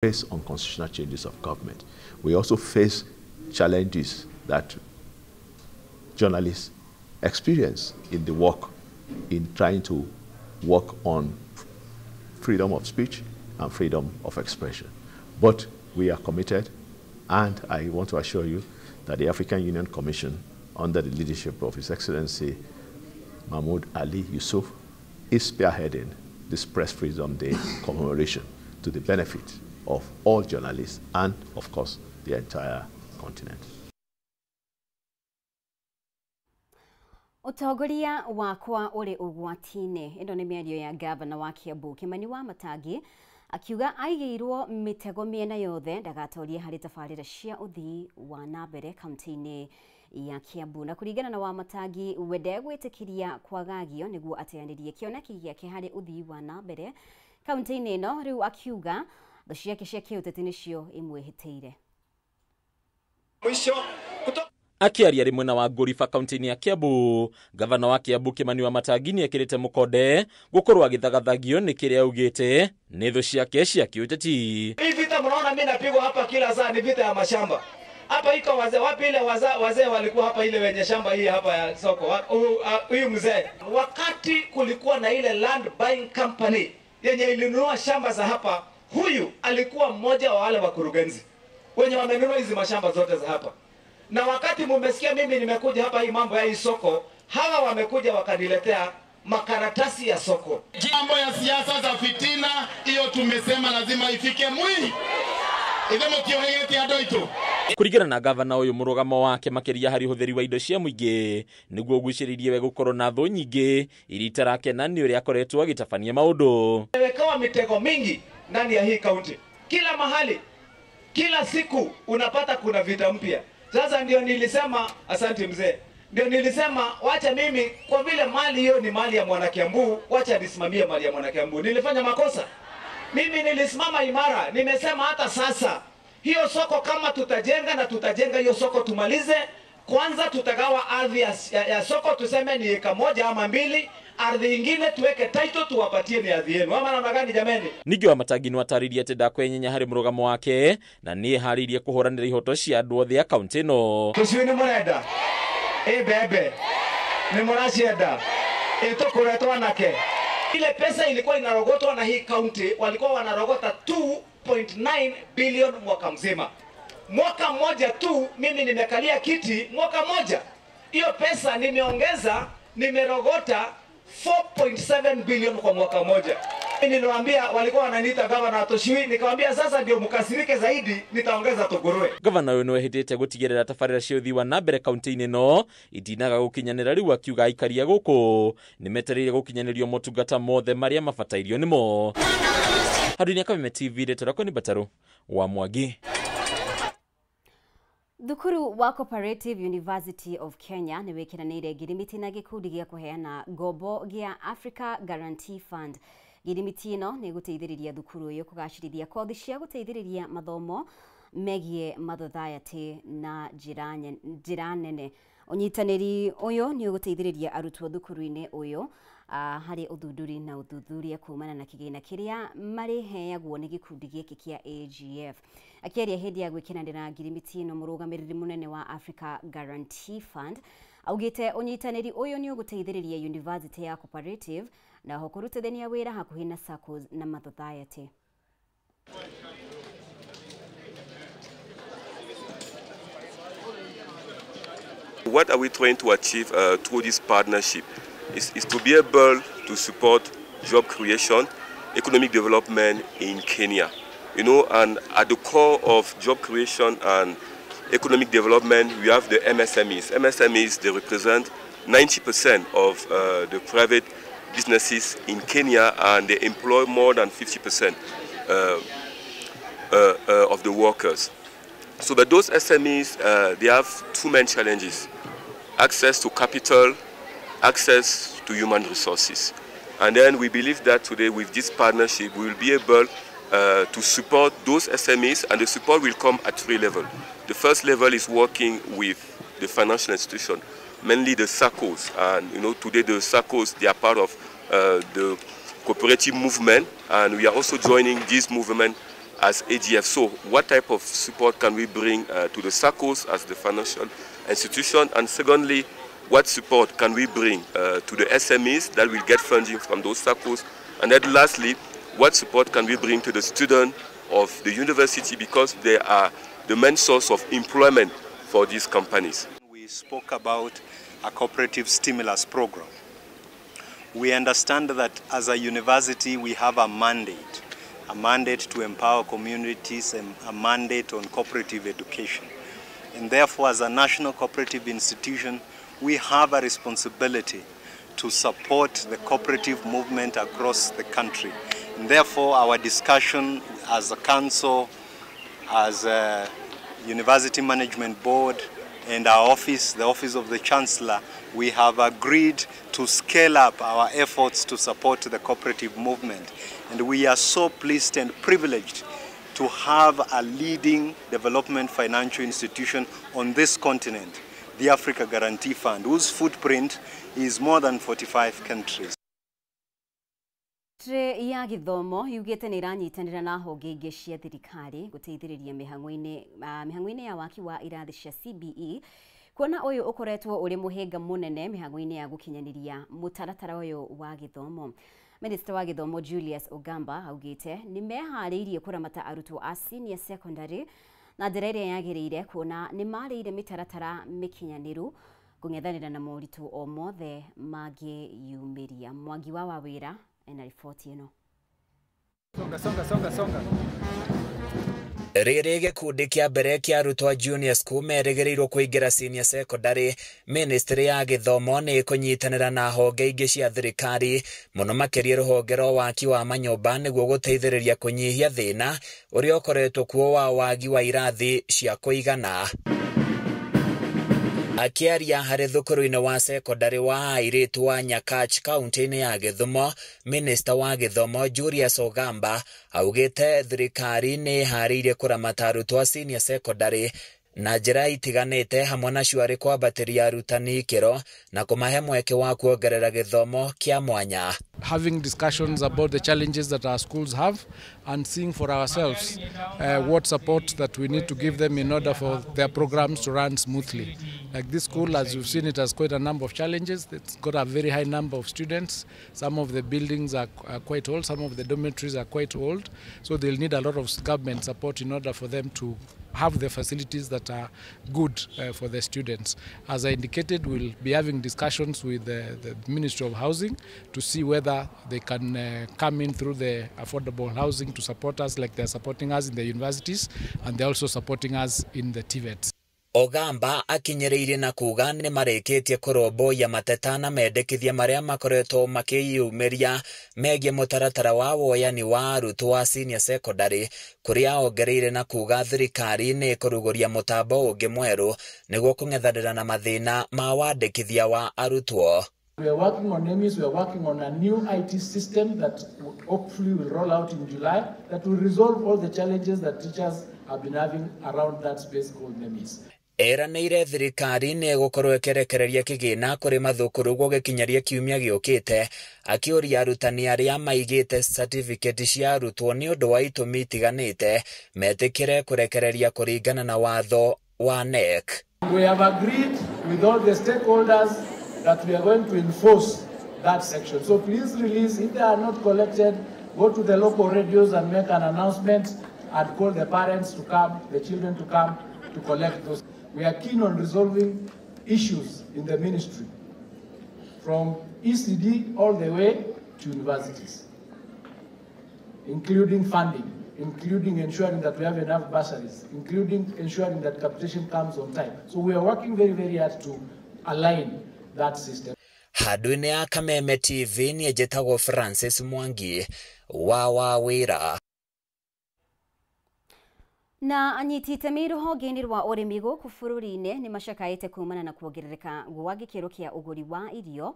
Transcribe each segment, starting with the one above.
Face unconstitutional changes of government. We also face challenges that journalists experience in the work, in trying to work on freedom of speech and freedom of expression. But we are committed, and I want to assure you that the African Union Commission, under the leadership of His Excellency Mahmoud Ali Youssouf, is spearheading this Press Freedom Day commemoration to the benefit of all journalists and, of course, the entire continent. Utongoria wakwa uri ugwati-inĩ. Ĩno nĩ mĩario ya gavana wa Kiambu Kimani Wamatangi akiuga aigĩirwo mĩtego mĩena yothe ndagatorie harĩ tabarĩra cia ũthii wa na mbere kaunti-inĩ ya Kiambu. Na kũringana na Wamatangi, we ndegwĩtĩkĩria kwagagio nĩguo ateanĩrie kĩoneki gĩake harĩ ũthii wa na mbere kaunti-inĩ ĩno. Rĩu akiuga thũ ciake cia kĩũteti nĩcio imwĩhĩtĩire. Akiaria ri mwena wa Ngũriba kaunti-inĩ ya Kiambu, gavana wa Kiambu Kimani Wamatangi nĩekĩrĩte mũkonde gũkorwo agĩthagathagio nĩ kĩrĩa augĩte nĩ thũ ciake cia kĩũteti. Hii vita mnaona mimi napigwa hapa kila saa ni vita ya mashamba. Hapa iko wazee wapi ile wazee walikuwa hapa ile wenye shamba hii hapa ya soko. Huyu mzee. Wakati kulikuwa na ile land buying company yenye ilinunua shamba za hapa, huyu alikuwa mmoja wa wale wakurugenzi wenye wamenunua hizi mashamba zote za hapa. Na wakati mumesikia mimi nimekuja hapa hii mambo ya hii soko, hawa wamekuja wakaniletea makaratasi ya soko. Mambo ya siasa za fitina hiyo tumesema lazima ifike mwi. Ithemo kiohegeti andu aitu. Kuringana na gavana uyu, murugamo wake makiria hari uhuthiri wa indo cia muingi niguo uguciririe we gukorwo na thu nyingi iria itarakena ni uria akoretwo agitabania maundu. Wekewa mitego mingi ndani ya hii kaunti. Kila mahali, kila siku unapata kuna vita mpya. Sasa ndio nilisema, asante mzee, ndio nilisema wacha mimi, kwa vile mali hiyo ni mali ya Mwanakiambu, wacha nisimamie mali ya Mwanakiambu. Nilifanya makosa. Mimi nilisimama imara, nimesema hata sasa hiyo soko kama tutajenga na tutajenga hiyo soko tumalize. Kwanza tutagawa ardhi ya soko, tuseme ni eka 1 ama 2, ardhi ingine tuweke title tuwapatie ni ardhi yenu. Ama namna gani jameni? Ningĩ Wamatangi nĩwatarĩirie atĩ ndakwenyenya harĩ mũrũgamo wake na nĩeharĩirie kũhũranĩra ihoto cia andũ othe a kaunti ĩno. Tũcui nĩ mũrenda? Ĩ mbembe nĩ mũracienda? Ĩ tũkũre twanake? Ile pesa ilikuwa inarogotwa na hii kaunti, walikuwa wanarogota 2.9 billion mwaka mzima. Mwaka mmoja tu mimi nimekalia kiti mwaka mmoja, hiyo pesa nimeongeza, nimerogota 4.7 billion kwa mwaka mmoja. Niliwaambia, walikuwa wananiita gavana Toshiwi, nikamwambia sasa ndio mkasirike zaidi, nitaongeza tugurue. Gavana uyu nĩwehĩtĩte gũtigĩrĩra tabarĩra cia ũthii wa na mbere kaunti-inĩ ĩno itinaga gũkinyanĩra, rĩu akiuga aikari a gũkũ nĩmetereire gũkinyanĩrio motungata mothe marĩa mabatairio nĩmo. Handũ-inĩ Kameme TV, rĩtwa rĩakwa nĩ Mbataru wa Mwangi. Thukuru wa Cooperative University of Kenya nĩ wĩkĩranĩire ngirimiti na gĩkundi gĩa kũheana ngombo gĩa Africa Guarantee Fund. Ngirimiti ĩno nĩ ĩgũteithĩrĩria thukuru ũyũ kũgacĩrithia kothi cia gũteithĩrĩria mathomo megiĩ mathothayatĩ na njĩra nene. Ũnyitanĩri ũyũ nĩ ũgũteithĩrĩria arutwo thukuru-inĩ ũyũ harĩ ũthundũri na ũthuthuria kumana na kĩgĩna kĩrĩa marĩheagwo nĩ gĩkundi gĩkĩ kĩa AGF. Akĩaria hĩndĩ ya gwĩkĩranĩra ngirimiti ĩno, mũrũgamĩrĩri mũnene wa Africa Guarantee Fund augĩte ũnyitanĩri ũyũ nĩ ũgũteithĩrĩria University ya Cooperative na ho kũrutithania wĩra hakuhĩ na SACCOs na mathothayatĩ. What are we trying to achieve through this partnership? Is to be able to support job creation, economic development in Kenya. You know, and at the core of job creation and economic development, we have the MSMEs. MSMEs, they represent 90% of the private businesses in Kenya, and they employ more than 50% of the workers. So, but those SMEs, they have two main challenges: access to capital, access to human resources. And then we believe that today with this partnership, we will be able to support those SMEs, and the support will come at three levels. The first level is working with the financial institution, mainly the SACCOs. And you know, today the SACCOs, they are part of the cooperative movement, and we are also joining this movement as AGF. So what type of support can we bring to the SACCOs as the financial institution? And secondly, what support can we bring to the SMEs that will get funding from those SACCOs? And then lastly, what support can we bring to the student of the university, because they are the main source of employment for these companies. We spoke about a cooperative stimulus program. We understand that as a university we have a mandate to empower communities and a mandate on cooperative education. And therefore, as a national cooperative institution, we have a responsibility to support the cooperative movement across the country. And therefore, our discussion as a council, as a university management board, and our office, the office of the Chancellor, we have agreed to scale up our efforts to support the cooperative movement. And we are so pleased and privileged to have a leading development financial institution on this continent, the Africa Guarantee Fund, whose footprint is more than 45 countries. Ministry ya githomo yugite ni iranyitanira na honge ingi cia thirikari guteithiriria mihang'o-ini ya waki wa irathi cia CBE, kuona uyu ukoretwo uri muhinga munene mihang'o-ini ya gukinyaniria mutaratara uyu wa githomo. Minister wa githomo Julius Ogamba augite ni mehariirie kuramata arutwo a senior secondary na njira iria yagiriire, kuona ni marĩire mitaratara mikinyaniru kung'ethanĩra na moritũ o mothe mangĩyumĩria. Mwangi wa Wawira ena riboti ĩno. Songa, songa, songa, songa. Rĩrĩ gĩkundi kĩa mbere kĩa arutwo a junior school merĩgĩrĩirwo kũingĩra senior secondary, ministry ya gĩthomo nĩ ĩkũnyitanĩra na honge ingĩ cia thirikari mũno makĩria rũhonge rwa waki wa manyũmba nĩguo gũteithĩrĩria kũnyihia thĩna ũrĩa ũkoretwo kuo wa wagi wa irathi cia kũigana. Akiaria harĩ thukuru-inĩ wa secondary wa airĩtu wa Nyakach kaunti-inĩ ya Gĩthumo, Minister wa Gĩthomo Julius Ogamba augĩte thirikari nĩ ĩharĩirie kũramata arutwo a senior secondary na njĩra itiganĩte, hamwe nacio arĩ kwambatĩria arutani ikĩro na kũmahe mweke wa kuongerera gĩthomo kĩa mwanya. Having discussions about the challenges that our schools have and seeing for ourselves what support that we need to give them in order for their programs to run smoothly. Like this school, as you've seen, it has quite a number of challenges. It's got a very high number of students. Some of the buildings are quite old. Some of the dormitories are quite old. So they'll need a lot of government support in order for them to have the facilities that are good for the students. As I indicated, we'll be having discussions with the Ministry of Housing to see whether they can come in through the affordable housing to support us like they're supporting us in the universities, and they're also supporting us in the TVETs. Ogamba akinyĩrĩirie na kuga nĩ marĩkĩtie kũrũmbũiya mateta na mendekithia marĩa makoretwo makĩyumĩria megiĩ mũtaratara wa woyani wa arutwo a senior secondary, kũrĩa ongereire na kuga thirikari nĩ ĩkũrugũria mũtambo ũngĩ mwerũ nĩguo kũng'ethanĩra na mathĩna ma wandĩkithia wa arutwo. We are working on EMIS, we are working on a new IT system that hopefully will roll out in July that will resolve all the challenges that teachers have been having around that space called EMIS. Eranĩire thirikari nĩ ĩgũkorwo ĩkĩrekereria kĩgĩna kũrĩ mathukuru gũgĩkinyaria kiumia gĩũkĩte, akĩũria arutani arĩa maigĩte certificate cia arutwo nĩ ũndũ wa itũmi itiganĩte metĩkĩre kũrekereria kũringana na watho wa KNEC. We have agreed with all the stakeholders that we are going to enforce that section. So please release, if they are not collected, go to the local radios and make an announcement and call the parents to come, the children to come to collect those. We are keen on resolving issues in the ministry, from ECD all the way to universities, including funding, including ensuring that we have enough bursaries, including ensuring that capitation comes on time. So we are working very, very hard to align that system. Handũ-inĩ ya Kameme TV niĩ njĩtagwo Francis Mwangi wa Wawĩra. Na anyiti itemi rũhonge-inĩ rwa ũrĩmi gũkũ bũrũri-inĩ nĩ macakaĩte kumana na kuongerereka gwa gĩkĩro kĩa ũgũri wa irio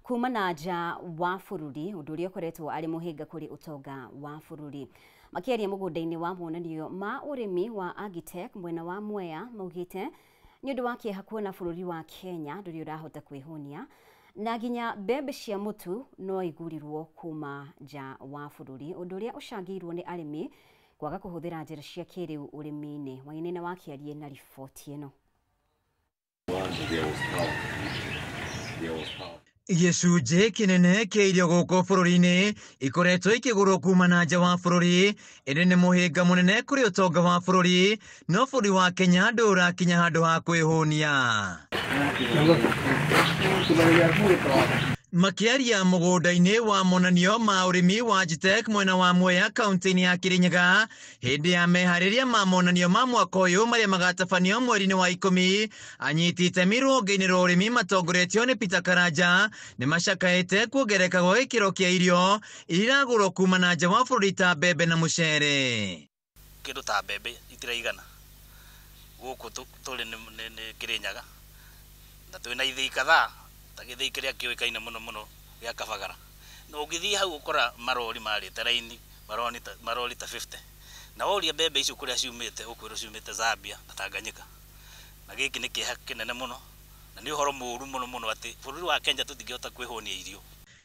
kuma na nja wa bũrũri, ũndũ ũrĩa ũkoretwo arĩ mũhĩnga kũrĩ ũtonga wa bũrũri. Makĩaria mũgũnda-inĩ wa monanio ma ũrĩmi wa Agitech mwena wa Mwea maugĩte nĩ ũndũ wa kĩeha kuona bũrũri wa Kenya ndũrĩ ũrahota kwĩhũnia na nginya mbembe cia mũtu no igũrirwo kuma nja wa bũrũri, ũndũ ũrĩa ũcangĩirwo nĩ arĩmi Kwaga kũhũthĩra njĩra cia kĩrĩu ũrĩmi-inĩ. Wainaina wa Kĩarie na riboti ĩno. Gĩcunjĩ kĩnene kĩa irio gũkũ bũrũri-inĩ ikoretwo ikĩgũrwo kuma na nja wa bũrũri, ĩndĩ nĩ mũhĩnga mũnene kũrĩ ũtonga wa bũrũri, no bũrũri wa Kenya ndũrakinya handũ ha kwĩhũnia. Makiaria mũgũnda-inĩ wa monanio ma ũrĩmi wa Gtech mwena wa Mwea kaunti-inĩ ya Kirinyaga hĩndĩ ya meharĩria ma monanio ma mwaka ũyũ marĩa magatabanio mweri-inĩ wa 10, anyiti itemi rũhonge-inĩ rwa ũrĩmi matongoretio nĩ Peter Karanja nĩ macakaĩte kuongerereka gwa gĩkĩro kĩa irio iria iragũrwo kuma na nja wa bũrũri ta mbembe na mũcere. Kĩndũ ta mbembe itiraigana gũkũ tũrĩ nĩ Kirinyaga na twĩna ithĩi kadhaa ta gĩthĩi kĩrĩa kĩũĩkaine mũno mũno gĩa Kabagara. Na ũngĩthiĩ hau ũkora marori marĩte raini, marori ta 50. Na woria mbembe icio kũrĩa ciumĩte, ũkwĩrwo ciumĩte Zambia na Tanganyika. Na gĩkĩ nĩ kĩeha kĩnene mũno, na nĩ ũhoro mũũru mũno mũno atĩ bũrũri wa Kenya tũtingĩhota kwĩhũnia irio.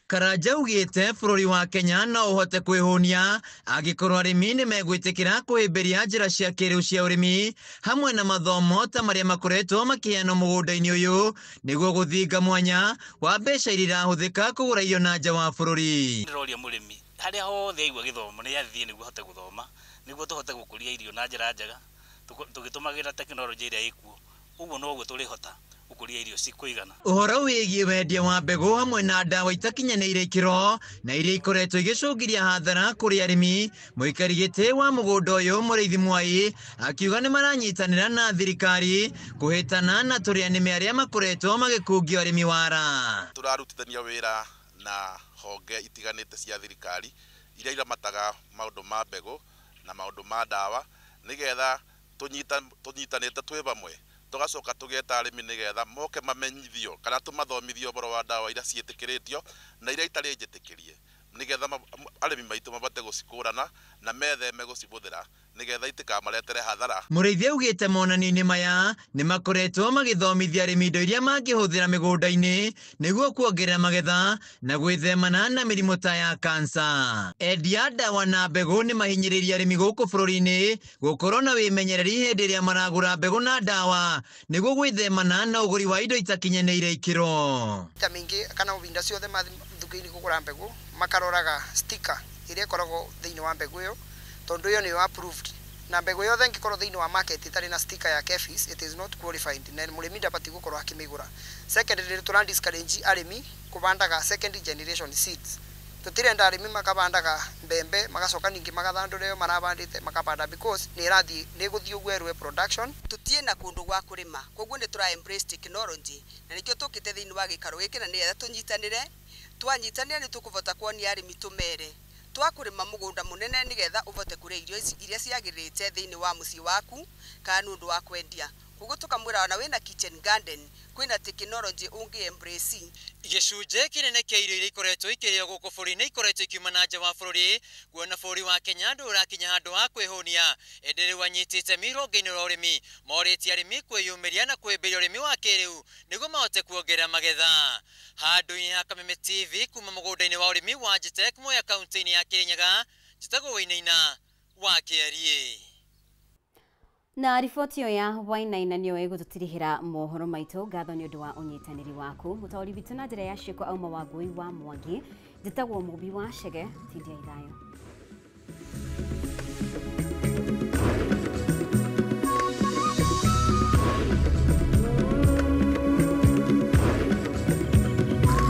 Karanja augĩte bũrũri wa Kenya no ũhote kwĩhũnia angĩkorwo arĩmi nĩ megwĩtĩkĩra kũhĩmbĩria njĩra cia kĩrĩu cia ũrĩmi hamwe na mathomo ta marĩa makoretwo makĩheanwo mũgũnda-inĩ ũyũ nĩguo gũthinga mwanya wa mbeca iria irahũthĩka kũgũra irio na nja wa bũrũri. Ndĩroria mũrĩmi harĩa hothe aigua gĩthomo nĩ athiĩ nĩguo ahote gũthoma, nĩguo tũhote gũkũria irio na njĩra njega tũgĩtũmagĩra tekinoronjĩ ĩrĩa ĩkuo, ũguo noguo tũrĩhota gũkũria irio cikũigana. Ũhoro wĩgiĩ wendia wa mbegũ hamwe na ndawa itakinyanĩire ikĩro na iria ikoretwo igĩcũngĩria hathara kũrĩ arĩmi, mũikari gĩtĩ wa mũgũnda ũyũ Mũrĩithi Mwai akiuga nĩ maranyitanĩra na thirikari kũhĩtana na tũrĩa nĩme arĩa makoretwo magĩkungio arĩmi wara. Tũrarutithania wĩra na honge itiganĩte cia thirikari iria iramataga maũndũ ma mbegũ na maũndũ ma ndawa nĩgetha tũnyitanĩte twĩ vamwe tugacoka tugeta arĩmi nĩgetha moke mamenyithio kana tũmathomithio ũhoro wa ndawa iria ciĩtĩkĩrĩtio na iria itarĩ njĩtĩkĩrie nĩgetha arĩmi maitũ mabote gũcikũrana na metheme gũcibũthĩra nĩgetha itikamaretere hathara. Mũrĩithi augĩte monanio-inĩ maya nĩ makoretwo magĩthomithia arĩmi indo iria mangĩhũthĩra mĩgũnda-inĩ nĩguo kuongerera magetha na gwĩthemana na mĩrimũ ta ya kansa. Endia ndawa na mbegũ nĩ mahinyĩrĩirie arĩmi gũkũ bũrũri-inĩ gũkorwo na wĩmenyereri hĩndĩ ĩrĩa maragũra mbegũ na ndawa nĩguo gwĩthemana na ũgũri wa indo itakinyanĩire ikĩro. Ta mĩingĩ kana ihinda ciothe mathiĩ nduka-inĩ kũgũra mbegũ makaroraga sticker iria ĩkoragwo thĩinĩ wa mbegũ ĩyo tondu ĩyo nĩyo approved, na mbegũ yothe ĩngĩkorwo thĩinĩ wa market ĩtarĩ na sticker ya KEPHIS, it is not qualified na mũrĩmi ndabatiĩ gũkorwo akĩmĩgũra. Secondly, tũra discourage arĩmi kũbandaga second generation seeds. Tũtirenda arĩmi makabandaga mbembe magacoka ningĩ magathandũra ĩyo marabandĩte makabanda because nĩ ĩrathiĩ nĩ ĩgũthiĩ ũguo ĩrũe production. Tũtiĩ na kũndũ gwa kũrĩma, koguo nĩ tũra embrace technology na nĩkĩo tũkĩte thĩinĩ wa gĩikaro gĩkĩ na nĩgetha tũnyitanĩre. Twanyitanĩra nĩ tũkũbota kuonia arĩmi tũmere twakũrĩma mũgũnda mũnene nĩgetha ũvote kũrĩa irio iria ciagĩrĩte thĩinĩ wa mũciĩ waku kana nĩ ũndũ wa kwendia. Koguo tũkamwĩra ona wĩna kitchen garden kwĩna technology ũngĩ embrace. Gĩcunjĩ kĩnene kĩa irio iria ikoretwo ikĩrĩo gũkũ bũrũri-inĩ ikoretwo ikiuma na nja wa bũrũri, kuona bũrũri wa Kenya ndũrakinya handũ ha kwĩhũnia, ĩndĩ rĩu anyiti itemi rũhonge-inĩ rwa ũrĩmi morĩtie arĩmi kwĩyumĩria na kwĩhĩmbĩria ũrĩmi wa kĩrĩu nĩguo mahote kuongerera magetha. Handũ-inĩ ha Kameme TV kuma mũgũnda-inĩ wa ũrĩmi wa Gtech Mwea kaunti-inĩ ya Kirinyaga, njĩtagwo Wainaina wa Kĩarie. Na riboti ĩyo ya Wainaina nĩyo ĩgũtũtirihĩra mohoro maitũ. Ngatho nĩ ũndũ wa ũnyitanĩri waku. Mũtaũri witũ na njĩra ya ciĩko auma Wangũi wa Mwangi, njĩtagwo Mũmbi wa Chege, tindia ithayũ.